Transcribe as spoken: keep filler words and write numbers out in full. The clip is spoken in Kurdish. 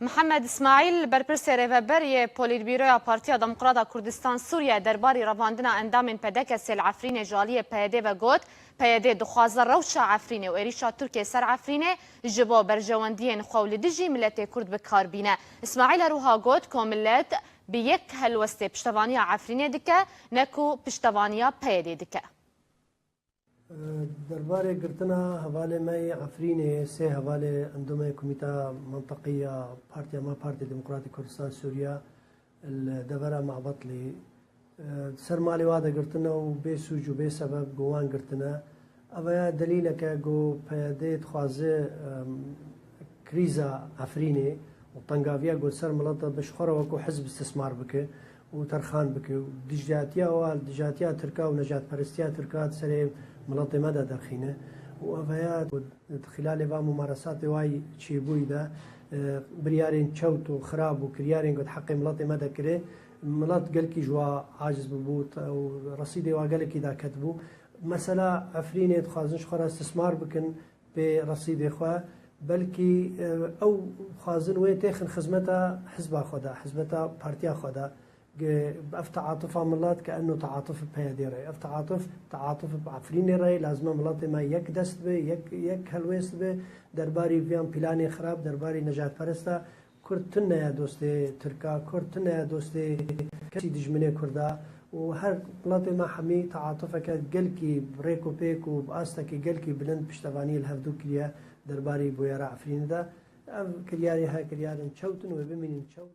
Mihemed Îsmaîl, berpirsê rêveber yê Polîtbîroya Partiya Demokrata Kurdistan Sûriye, derbarî revandina endamên P D K'ê li Efrînê ji aliyê P Y D'ê ve got, P Y D dixwaze rewşa Efrînê û êrîşa Tirkiyê ser Efrînê ji bo berjewendiyên xwe û li dijî miletê Kurd bi kar bîne. Îsmaîl her wiha got ku milet bi yek helwestê piştevaniya Efrînê dike, ne ku piştevaniya P Y D'ê dike. Derbarê girtina hevalê me yê Efrînê, sê hevalê endamê Komîta Mintaqî ya Partiya me, Partiya Demokratîk Kurdistan Sûriye, li devera Mabetlî, ser malê wa de girtine û bê sûc û bê sebeb go wan girtine. Ev ya delîleke go P Y D dixwaze, em, krîza Efrînê û tengaviya go ser milet de bi ji xwe re wekû hizb istismar bike û terxan bike û dijatiya wa, dijatiya Tirka û nejatperestiya Tirka di serê miletê me de derxîne. Û ev ya di xîlalê va mumaresatê wa yî çêbûyî de, e, biryarên çewt û xirab û kiryarên ku di heqê miletê me de kirê, milet gelkî ji wa aciz bibû te-, û resîdê wa gelekî daketibû. Mesela Efrînê dixwazin ji xwe re istismar bikin pê resîdê xwe. Belkî, e, ew dixwazin wê têxin xizmeta hizba xwe de, hizmeta partiya xwe de. Ge-, ev teatifa milet ke eno teatif P Y D re. Ev teatif, teatif Efrînê re. Lazim e miletê me yek dest be, yek, yek helwêst be. Derbarî viyan planê xirab, derbarî nejatperesta, Kurd tune ye dostê Tirka, Kurd tune ye dostê kesî dijminê Kurda. Û her miletê me hemî teatifeke gelkî rêk û pêk û bi astekî gelkî bilind piştevanî li hevdû kiriye derbarî bûyera Efrînê de. Ev kiryarê he kiryarên çewt in, wê bimînin çewt.